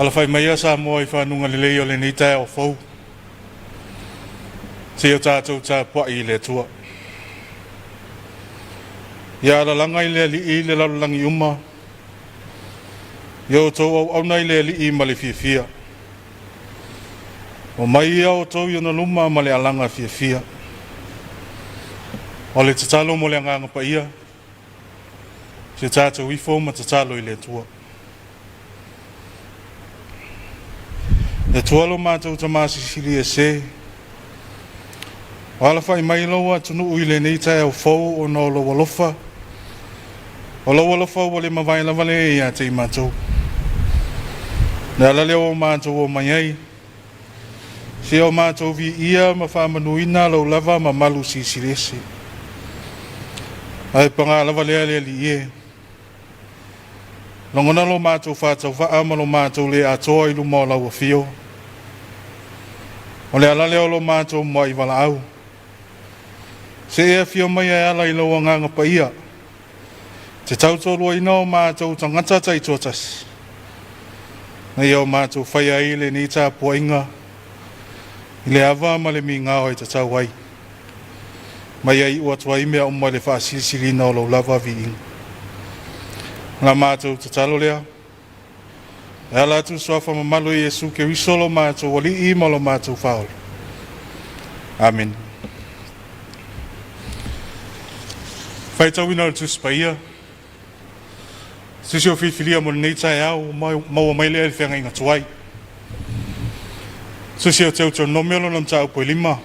Alafai maia Samoa i fanuga lelei o lenei taeao fou, seia o tatou tapuai i le Atua. Ia alalaga i le Alii le lalolagi uma, ia outou auauna i le Alii ma le fiafia. O mai ia outou i ona luma ma le alaga fiafia. O le tatalo mo le Agaga Paia, se tatou ifo ma tatalo i le Atua. Le Atua lo matou Tama silisili ese, ua alafai mai lou atunuu i lenei taeao fou ona o lou alofa. O lou alofa ua le mavae lava le ia te i matou. Le ala lea ua matou o mai ai, se o matou viia ma faamanuina lau lava mamalu silisili ese. Ae paga lava lea le Alii e, lagona lo matou faatauvaa ma lo matou le atoa i luma o lau afio. O le ala lea o lo matou muai valaau, se e afio mai e ala i lou Agaga Paia, te tautoaluaina o matou tagata taitoatasi, na ia o matou faia ai lenei tapuaiga i le ava ma le migao e tatau ai, ma ia iu atu ai mea uma i le faasilisiliina o lou lava viiga. O la matou tatalo lea, e ala atu i le suafa mamalu o Iesu Keriso lo matou Alii ma lo matou Faaola. Amene. Faitauina o le Tusi Paia, sisi o filifilia mo lenei taeao ua maua mai lea i le feagaiga tuai. Tusi o Teutonomio lona mataupu e 5,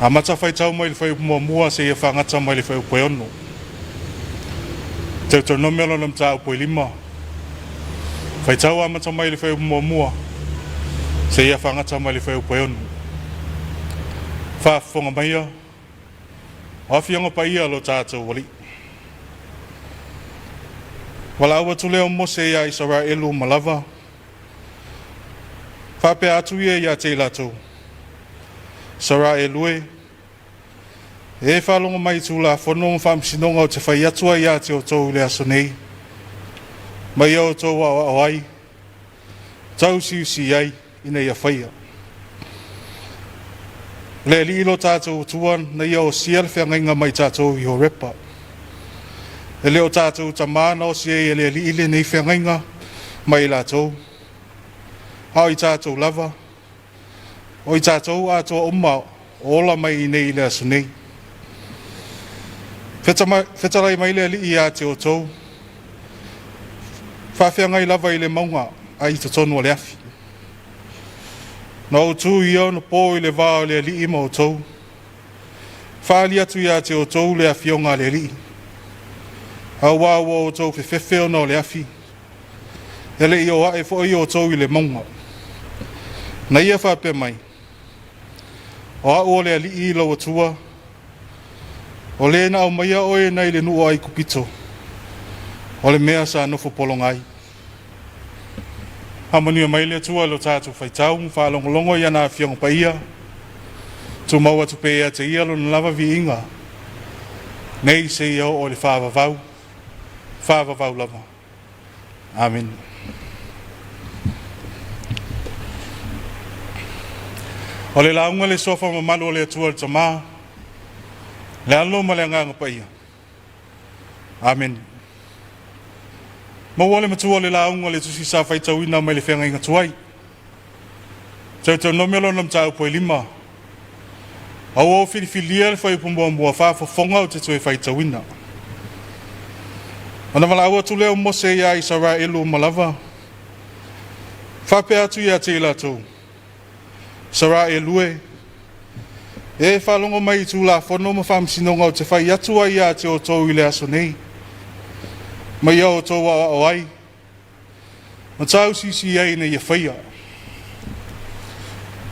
amata faitau mai le fuaiupu muamua seia fagata mai le fuaiupu e 6. Teutonomio lona mataupu e 5, faitau amata mai le fuaiupu muamua seia fagata mai le fuaiupu e 6. Faafofoga maia o Afioga Paia a lo tatou Alii. Valaau atu lea o Mose ia Isaraelu uma lava, faapea atu ia ia te i latou, Isaraelu e, e faalogo mai i Tulafono ma faamasinoga ou te fai atu ai ia te outou i le aso nei, ma ia outou aoao ai, tausiusi ai ina ia faia. O le Alii lo tatou Atua na ia osia le feagaiga mai tatou i Horepa. E le o tatou tamā na osi ai e le Alii lenei feagaiga mai latou, a o i tatou lava, o i tatou atoa uma o ola mai nei i le aso nei. Fetalai mai le Alii ia te outou, faafeagai lava i le mauga a i totonu o le afi. Na ou tu ia ona po i le va o le Alii ma outou, faali atu ia te outou le afioga a le Alii, auā ua outou fefefe ona o le afi, e le i o ae foi outou i le mauga. Na ia faapea mai, o au o le Alii lou Atua, o le na aumaia oe nai le nuu o Aikupito, o le mea sa nofo pologa ai. Faamanuia mai le Atua i lo tatou faitau ma faalogologo i ana Afioga Paia, tumau atu pea ia te ia lona lava viiga, nei seia oo i le faavavau, faavavau lava. Amene. O le lauga le suafa mamalu o le Atua le Tama, le Alo ma le Agaga Paia. Amene. Maua le matua o le lauga le tusi sa faitauina mai le feagaiga tuai. Teutonomio lona mataupu e 5. Aua o filifilia le fuaiupu muamua faafofoga ou te toe faitauina. Ona valaau atu lea o Mose ia Isaraelu uma lava, faapea atu ia te i latou, Isaraelu e, e faalogo mai i Tulafono ma faamasinoga ou te fai atu ai ia te outou i le aso nei, ma ia outou aoao ai, ma tausiusi ai ina ia faia.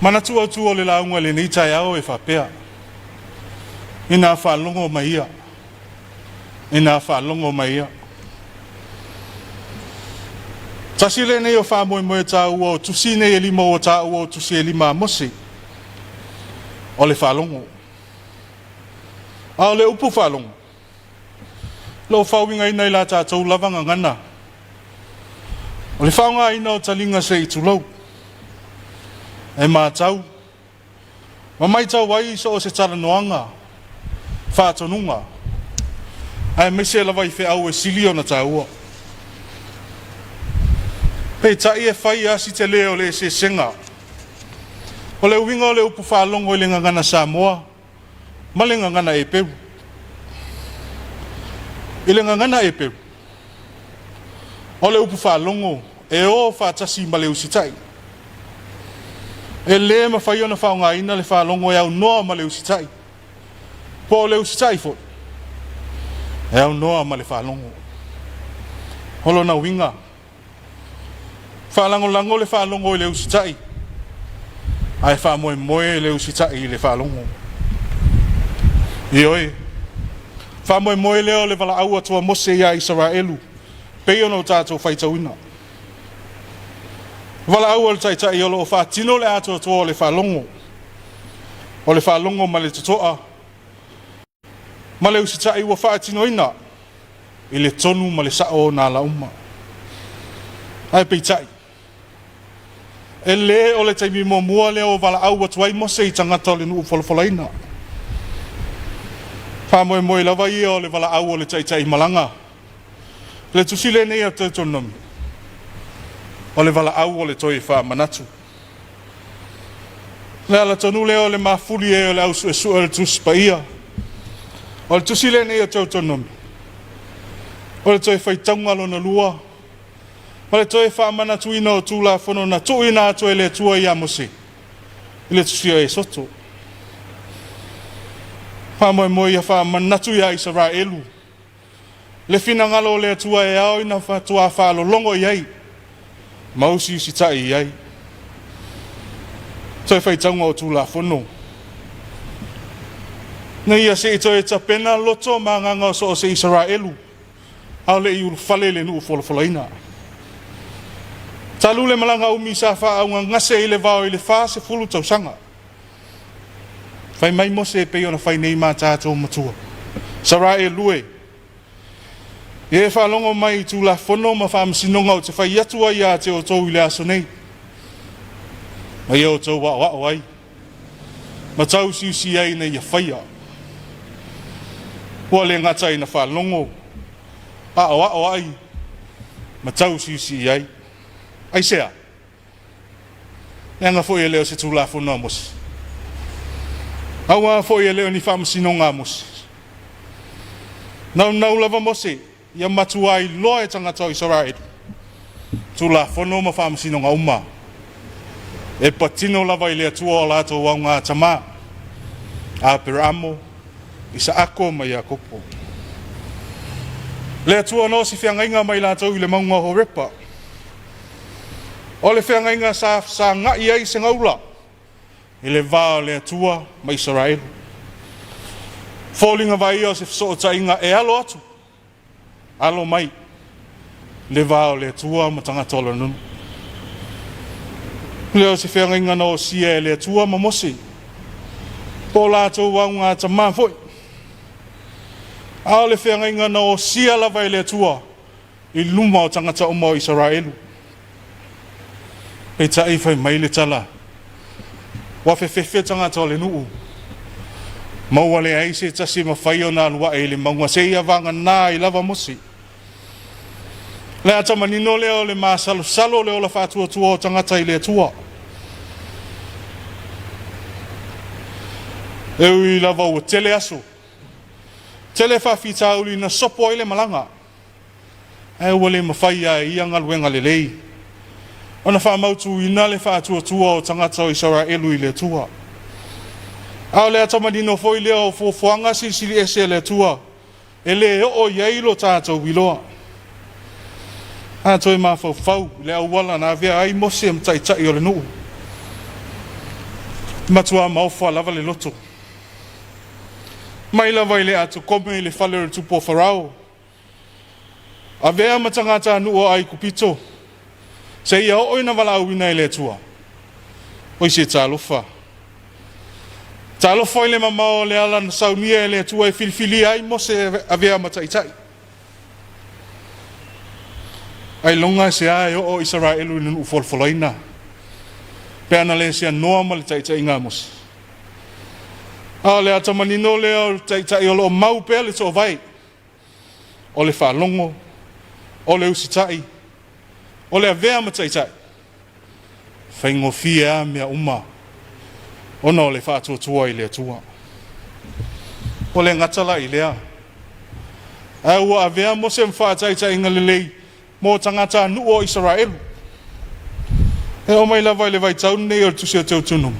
Manatu autu o le lauga i lenei taeao e faapea, ina faalogo mai ia, ina faalogo mai ia. Tasi lenei o faamoemoe taua o tusi nei e 5 ua taua o tusi e 5 a Mose, o le faalogo. A o le upu faalogo, lou faauigaina i la tatou lava gagana. O le faaaogaina o taliga se i tulou e matau ma matau ai so o se talanoaga, faatonuga, aemaise lava i feau e sili ona taua. Peitai e fai lava si tele o le eseesega o le uiga o le upu faalogo i le gagana Samoa ma le gagana Eperu. I le gagana Eperu, o le upu faalogo e o faatasi ma le usitai. E le mafai ona faaaogaina le faalogo e aunoa ma le usitai, po o le usitai foi e aunoa ma le faalogo. O lona uiga, faalagolago le faalogo i le usitai, ae faamoemoe le usitai i le faalogo. Ioe, faamoemoe lea o le valaau atu a Mose ia Isaraelu, pei ona o tatou faitauina. Valaau a le Taitai o lo o faatino le atoatoa o le faalogo, o le faalogo ma le totoa ma le usitai ua faatinoina i le tonu ma le sao o ona ala uma. Ae peitai, e le o le taimi muamua lea ua valaau atu ai Mose i tagata o le nuu folafolaina. Faamoemoe lava ia o le valaau o le taitai malaga. Le tusi lenei a Deuteronomy, o le valaau o le toe faamanatu. Le ala tonu lea o le mafuli e o le au suesue o le Tusi Paia. O le tusi lenei o Deuteronomy, o le toe faitauga lona lua, ma le toe faamanatuina o Tulafono na tuuina atu e le Atua ia Mose i le tusi o Esoto. Faamoemoe ia faamanatu ia Isaraelu le finagalo o le Atua e ao ina faatoa faalologo i ai ma usiusitai i ai. Toe faitauga o Tulafono. Na ia se i toe tapena loto ma agaga o so o se Isaraelu a o le i ulufale i le nuu folafolaina. Talu le malaga umi sa faaaugagase i le vao i le 40 tausaga. Fai mai Mose e pei ona fai nei ma tatou matua. Isaraelu e, ia e faalogo mai i Tulafono ma faamasinoga ou te fai atu ai ia te outou i le aso nei, ma ia outou aoao ai, ma tausiusi ai ina ia faia. Ua le gata ina faalogo, aoao ai, ma tausiusi i ai. Aisea? Leaga foi e le o se Tulafono a Mose. Aua foi e le o ni faamasinoga a Mose. Naunau lava Mose ia matua iloa e tagata o Isaraelu Tulafono ma faamasinoga uma e patino lava i le Atua o latou augatama, Aperaamo, Isaako ma Iakopo. Le Atua na osi feagaiga mai latou i le mauga o Horepa. O le feagaiga sa fesagai ai se gaula i le va o le Atua ma Isaraelu. Foliga vaaia o se fesootaiga e alo atu, alo mai le va o le Atua ma tagata o lona nuu. Lea o se feagaiga na osia e le Atua ma Mose, po o latou augatama foi. A o le feagaiga na osia lava e le Atua i luma o tagata uma o Isaraelu. Peitai fai mai le tala, ua fefefe tagata o le nuu, ma ua leai se tasi e mafai ona alu ae i le mauga seia vagana ai lava Mose. Le ata manino lea o le masalosalo o le ola faatuatua o tagata i le Atua. E ui lava ua tele aso, tele faafitauli na sopo ai le malaga, ae ua le mafai lava e ia galuega lelei ona faamautuina le faatuatua o tagata o Isaraelu i le Atua. A o le ata manino foi lea o fuafuaga silisili ese a le Atua e le oo i ai lo tatou iloa. A toe mafaufau i le auala na avea ai Mose ma taitai o le nuu, e matua maofa lava le loto. Mai lava i le atokome i le fale o le tupu o Farao, avea ma tagatanuu o Aikupito, seia oo ina valaauina e le Atua. Oi se talofa! Talofa i le mamao o le ala na saunia e le Atua e filifilia ai Mose e avea ma taitai. Ailoga e sea e oo Isaraelu i le nuu folafolaina, pe ana le seanoa ma le taitaiga a Mose. A o le ata manino lea o le taitai o lo o mau pea le toovae, o le faalogo, o le usitai, o le avea ma taitai, faigofie lava mea uma ona o le faatuatua i le Atua. Ua le gata la i lea, ae ua avea Mose ma faataitaiga lelei mo tagatanuu o Isaraelu. E oo mai lava i le vaitau lenei o le tusi o Teutunomi,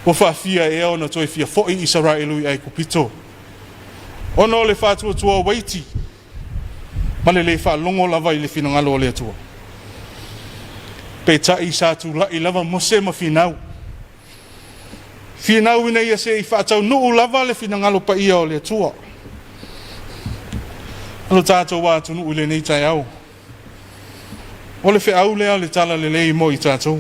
ua faafia ea ona toe fia foi Isaraelu i Aikupito, ona o le faatuatua uaiti ma le le faalogo lava i le finagalo o le Atua. Peitai sa tulai lava Mose ma finau, finau ina ia se i faataunuu lava le finagalo paia o le Atua. O lo tatou atunuu i lenei taeao, o le feau lea o le talalelei mo i tatou.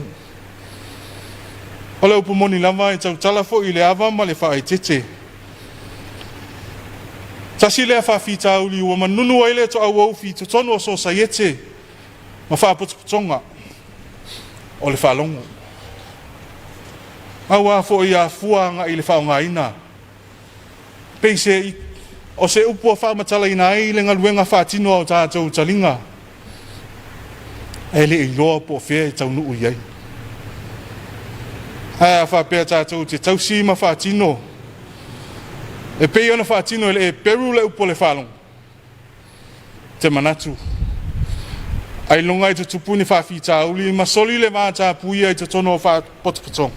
O le upu moni lava e tautala foi i le ava ma le faaeteete. Tasi lea faafitauli ua manunu ai le toauoufi i totonu o sosaiete ma faapotopotoga, o le faalogo. Aua foi a fua agai i le faaaogaina, pei se o se upu ua faamatalaina ai le galuega faatino a o tatou taliga, ae le i iloa po o fea e taunuu i ai. Ae a faapea tatou te tausi ma faatino e pei ona faatino e le Eperu le upu o le faalogo, ou te manatu ailoga e tutupu ni faafitauli ma soli le va tapuia i totonu o faapotopotoga,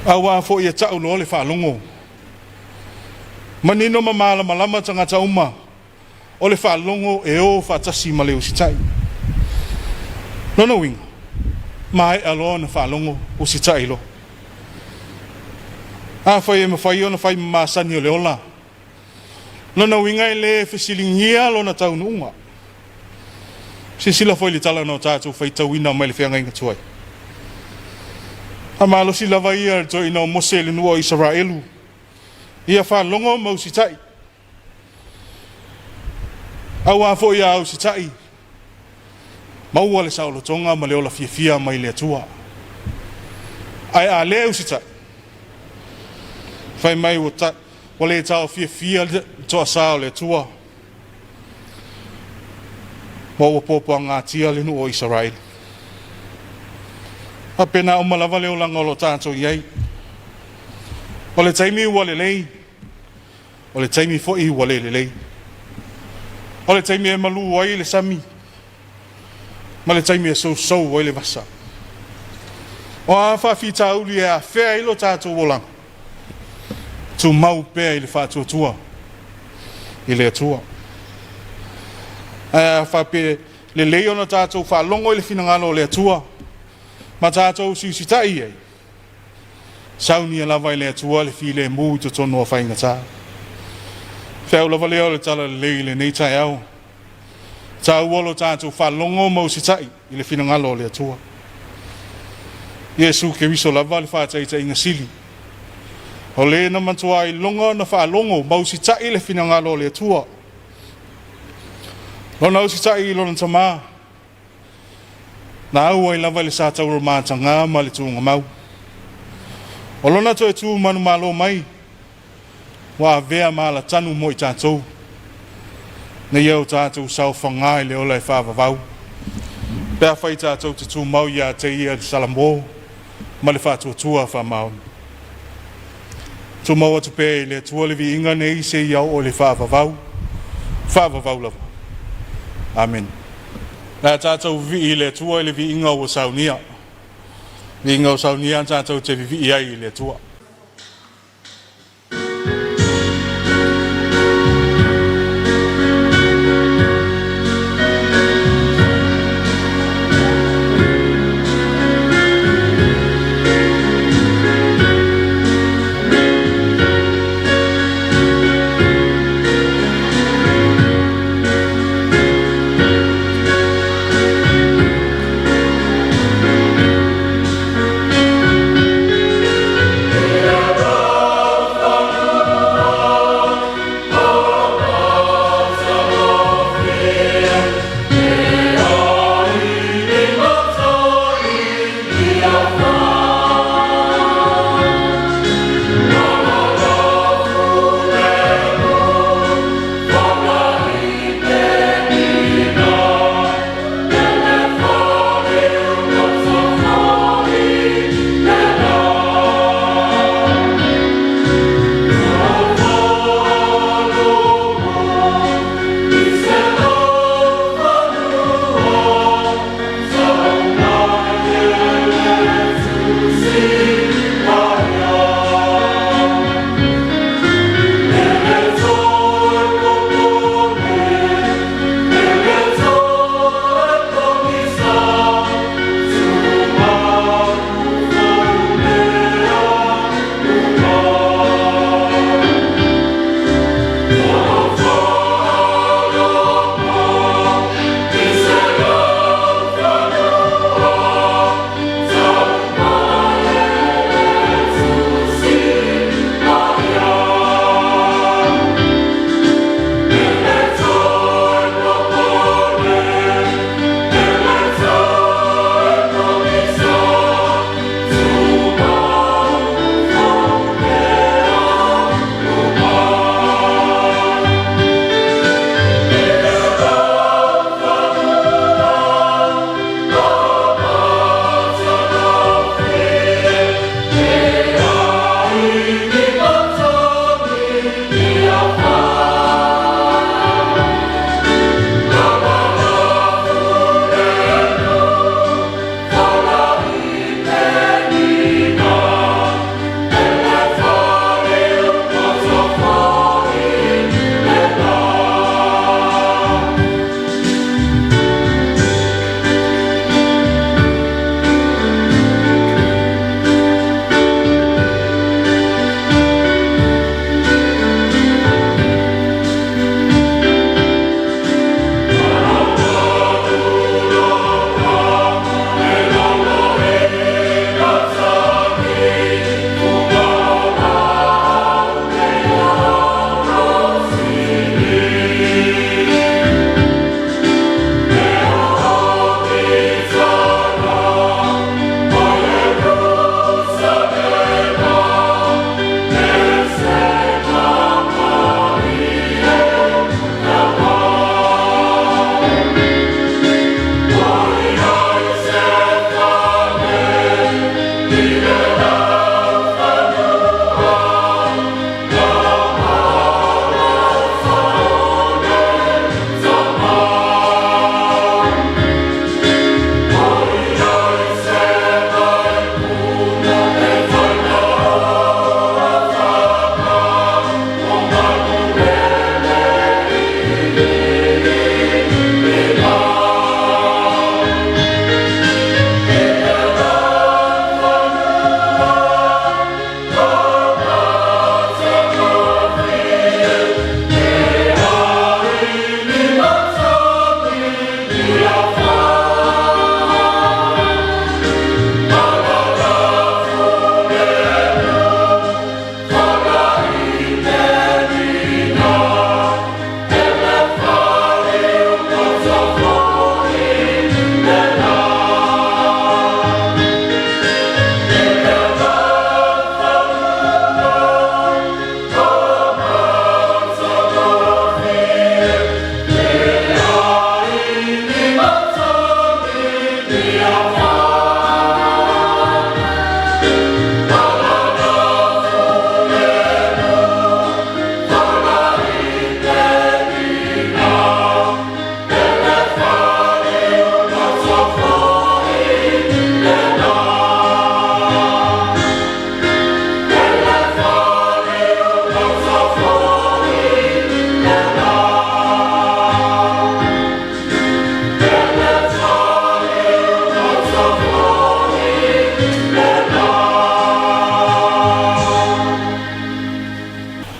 aua foi e tau loa le faalogo, manino ma malamalama tagata uma o le faalogo e o faatasi ma le usitai. Lona uiga, maea loa ona faalogo, usitai loa. Afai e mafai ona fai ma masani o le ola, lona uiga e le fesiligia lona taunuuga. Silasila foi i le tala na tatou faitauina mai le feagaiga tuai. A malosi lava ia le toeaina o Mose i le nuu o Isaraelu, ia faalogo ma usitai. Aua foi a usitai, maua le saolotoga ma le ola fiafia mai le Atua. Ae a le usitai, fai mai ua le taofiafia le toasa o le Atua, ma ua puapuagatia le nuu o Isaraelu. Faapena uma lava le olaga o lo o tatou i ai. O le taimi ua lelei, o le taimi foi ua le lelei. O le taimi e malu ai le sami, ma le taimi e sousou ai le vasa. O a faafitauli e afea ai lo tatou olaga, tumau pea i le faatuatua i le Atua. Ae a faapea lelei ona tatou faalogo i le finagalo o le Atua ma tatou usiusitai i ai, saunia lava e le Atua le filemu i totonu o faigata. Feau lava lea o le talalelei i lenei taeao. Taua lo tatou faalogo ma usitai i le finagalo o le Atua. Iesu Keriso lava le faataitaiga sili. O le na matua iloga ona faalogo ma usitai le finagalo o le Atua. Lona usitai i lona Tamā, na auai lava i le sa tauromataga ma le tuugamau. O lona toe tu manumalo mai, ua avea ma alatanu mo i tatou, ina ia o tatou saofaga i le ola e faavavau, pe afai tatou te tumau ia te ia i le salamo ma le faatuatua faamaoni. Tumau atu pea i le Atua le viiga nei seia oo i le faavavau, faavavau lava. Amene. Le a tatou vivii i le Atua i le viiga ua saunia. Viiga ua saunia tatou te vivii ai i le Atua.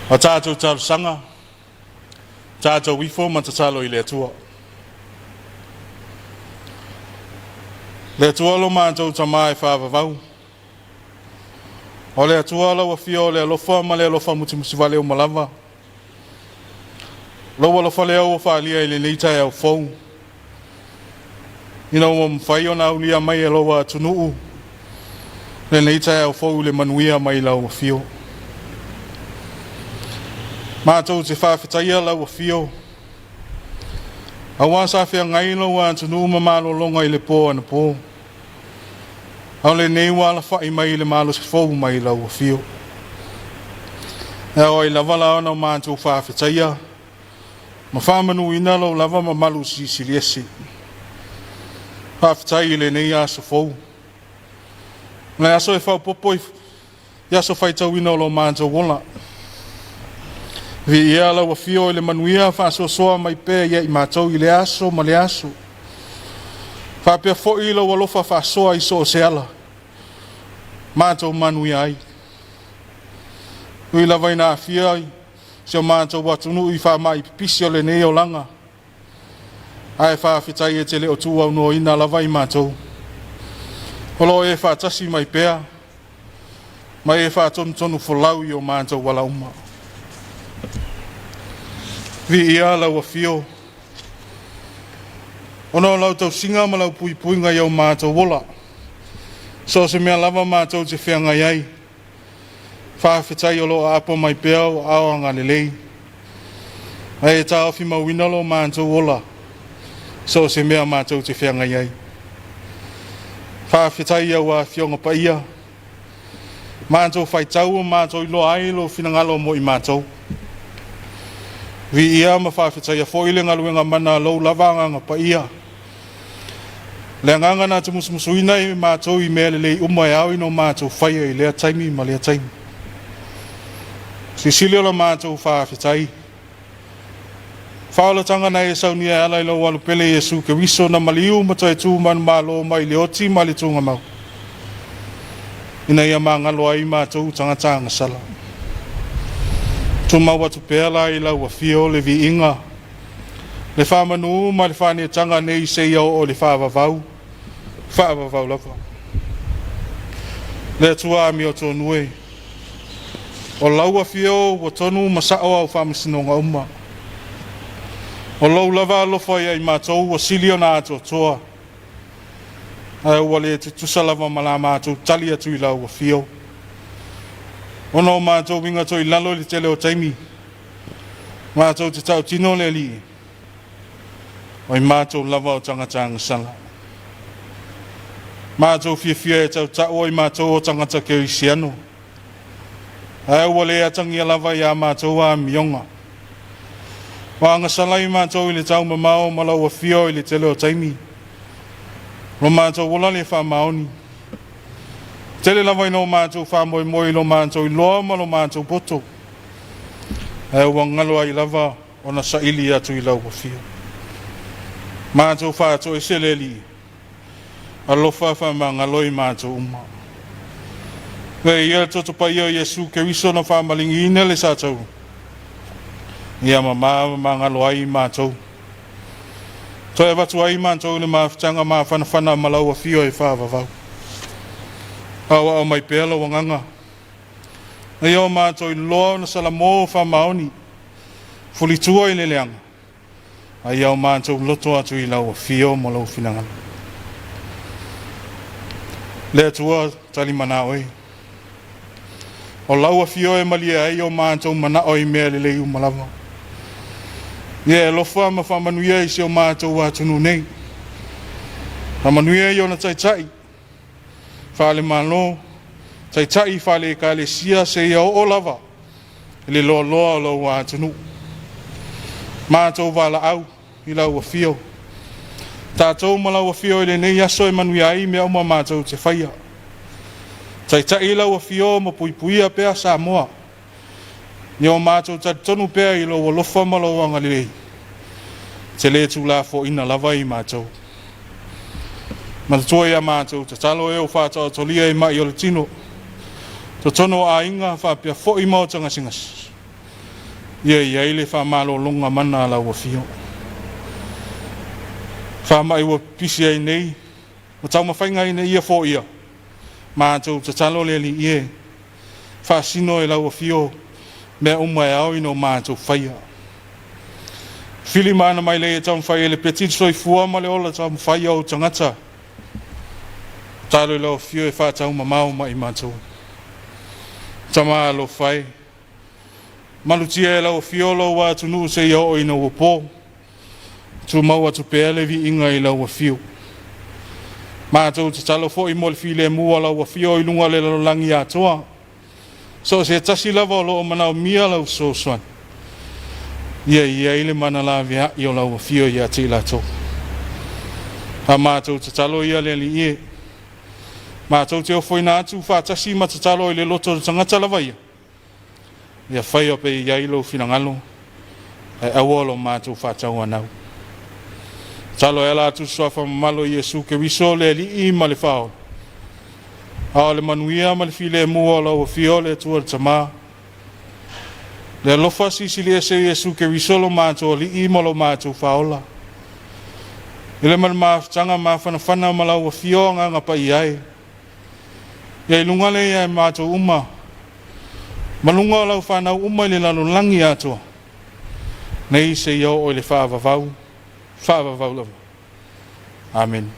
A tatou talosaga, tatou ifo ma tatalo i le Atua. Le Atua lo matou Tamā e faavavau, o le Atua lau Afio o le alofa ma le alofa musumusu uma lava, lou alofa lea ua faaalia i lenei taeao fou, ina ua mafai ona aulia mai e lou atunuu lenei taeao fou i le manuia mai lau Afio. Matou te faafetaia lau Afio auā sa feagai lou atunuu ma malologa i le po anapo, a o lenei ua alafai mai i le malosi fou mai lau Afio. E ao ai lava la ona matou faafetaia ma faamanuina lou lava mamalu silisili ese. Faafetai i lenei aso fou, o le aso e faaopoopo i aso faitauina o lo matou ola. Viia lau Afio i le manuia faasoasoa mai pea ia i matou i lea aso ma lea aso, faapea foi lou alofa faasoa i so o se ala, matou manuia ai. Ui lava ina aafia si o matou atunuu i faamai pipisi o lenei olaga, ae faafetai e te le o tuuaunoaina lava i matou. O lo o e faatasi mai pea ma e faatonutonu folau i o matou ala uma. Viia lau Afio ona o lau tausiga ma lau puipuiga i o matou ola, so o se mea lava matou te feagai ai, faafetai o lo o aapa mai pea ou aao agalelei, ae taofimauina lo matou ola, so o se mea matou te feagai ai. Faafetai i au Afioga Paia, matou faitau ma matou iloa ai lou finagalo mo i matou. Viia ma faafetaia foi le galuega mana a lou lava Agaga Paia, le Agaga na te musumusuina i matou i mea lelei uma e ao ona matou faia i lea taimi ma lea taimi. Silisili ona matou faafetai faaolataga na e saunia e ala i lou alu pele Iesu Keriso na maliu ma toe tu manumalo mai le oti ma le tugamau, ina ia magalo ai matou tagata agasala. Tumau atu pea la i lau afio le viiga, le faamanu ma le faaneetaga nei seia oo i le faavavau, faavavau lava. Le Atua amiotonu e, o lau afio ua tonu ma sao au faamasinoga uma. O lou lava alofa ia i matou ua sili ona atoatoa, ae ua le tutusa lava ma la matou tali atu i lau afio, ona o matou uiga toilalo i le tele o taimi, matou te tautino le Alii, o i matou lava o tagata agasala. Matou fiafia e tautau o i matou o tagata kerisiano, ae ua le atagia lava ia matou amioga. Ua agasala i matou i le taumamao ma lau afio i le tele o taimi, lo matou ola le faamaoni. Tele lava ina o matou faamoemoe i lo matou iloa ma lo matou poto, ae ua galo ai lava ona saili atu i lau afio. Matou faatoese le Alii, alofa faamagalo i matou uma. Le ia toto paia o Iesu Keriso na faamaligiina le sa taua, ia mamā ma magalo ai i matou. Toe avatu ai matou i le mafutaga mafanafana ma lau afio e faavavau. Aoao mai pea lau agaga, na ia o matou iloa ona salamo faamaoni, fulitua i le leaga, a ia o matou loto atu i lau afio ma lou finagalo. Le Atua talimanao e, o lau afio e malie ai o matou manao i mea lelei uma lava. Ia e alofa ma faamanuia i si o matou atunuu nei. Faamanuia i ona taitai, faale-Malo, taitai faale-Ekalesia seia oo lava i le loaloa o lou atunuu. Matou valaau i lau afio, tatou ma lau afio i lenei aso e manuia ai mea uma matou te faia. Taitai lau afio ma puipuia pea Samoa, ia o matou talitonu pea i lou alofa ma lou agalelei, te le tuulafoaiina lava i matou. Manatua ia matou tatalo e o faataotolia i mai o le tino, totonu o aiga faapea foi maota gasegase. Ia i ai le faamalologa mana a lau Afio. Faamai ua pipisi ai nei ma taumafaiga ina ia foia, matou tatalo le Alii e, faasino e lau Afio mea uma e ao ona matou faia. Fili ma ana mailei e taumafai e lepeti le soifua ma le ola taumafai o ou tagata. Tatalo i lau Afio e faataumamao mai matou. Tama alofa e, malutia e lau Afio lou atunuu seia oo ina ua po. Tumau atu pea le viiga i lau Afio. Matou tatalo foi mo le filemu o lau Afio i luga o le lalolagi atoa, so o se tasi lava o lo o manaomia lau fesoasoani, ia i ai le mana laveai o lau Afio ia te i latou. A matou tatalo ia le Alii e, matou te ofoina atu faatasi ma tatalo i le loto o le tagata lava ia, ia faia pea i ai lou finagalo, ae aua lo matou faatauanau. Tatalo e ala atu i le suafa mamalu o Iesu Keriso le Alii ma le Faaola, a o le manuia ma le filemu o lau Afio le Atua le Tama, le alofa silisili ese o Iesu Keriso lo matou Alii ma lo matou Faaola, i le ma le mafutaga mafanafana ma lau Afio Agaga Paia e, ia i luga lea ia matou uma, ma luga o lau fanau uma i le lalolagi atoa, nei seia oo i le faavavau, faavavau lava. Amene.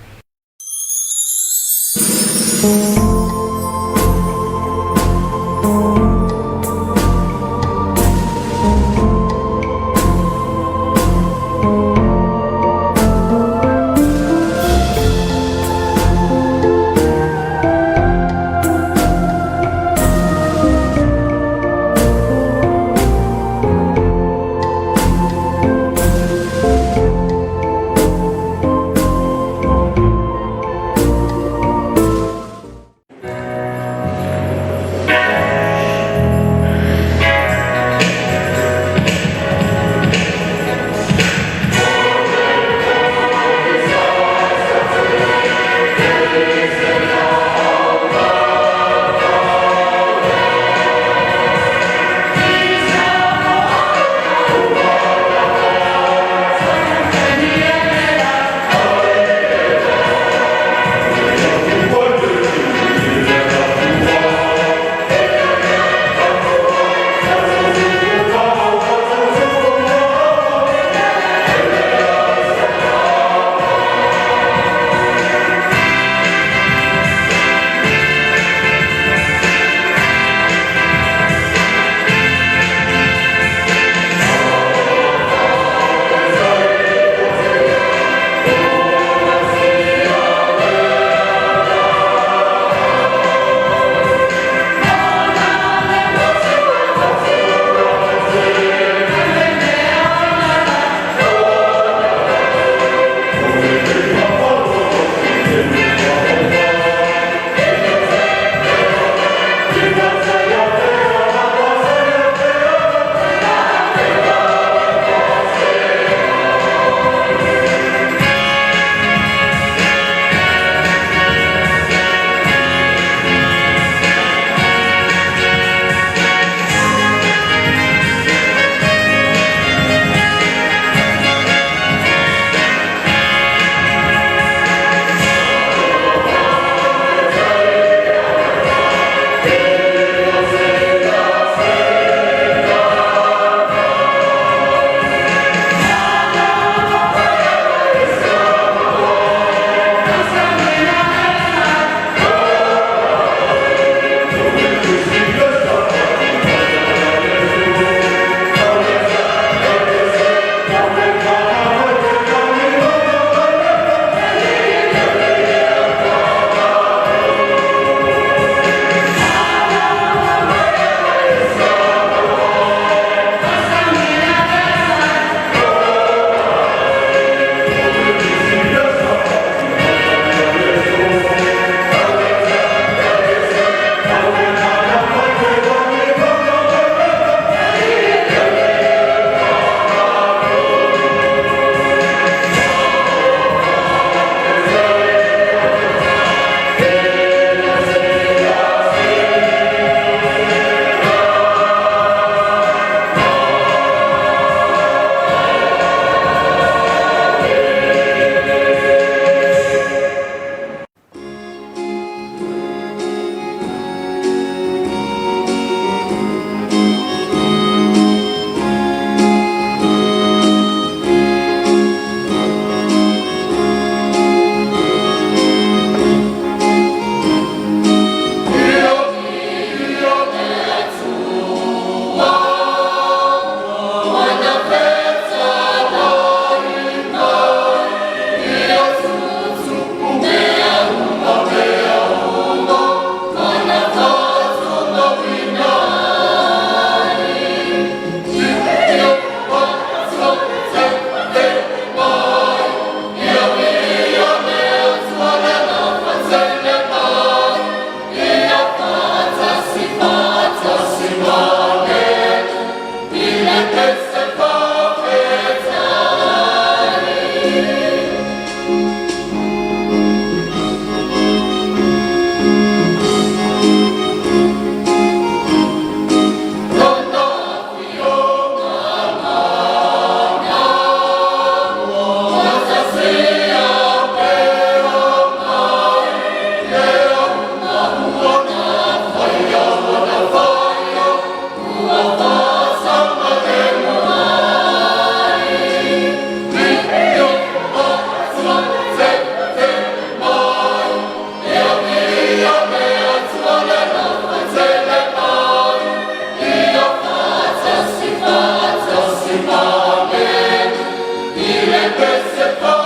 Te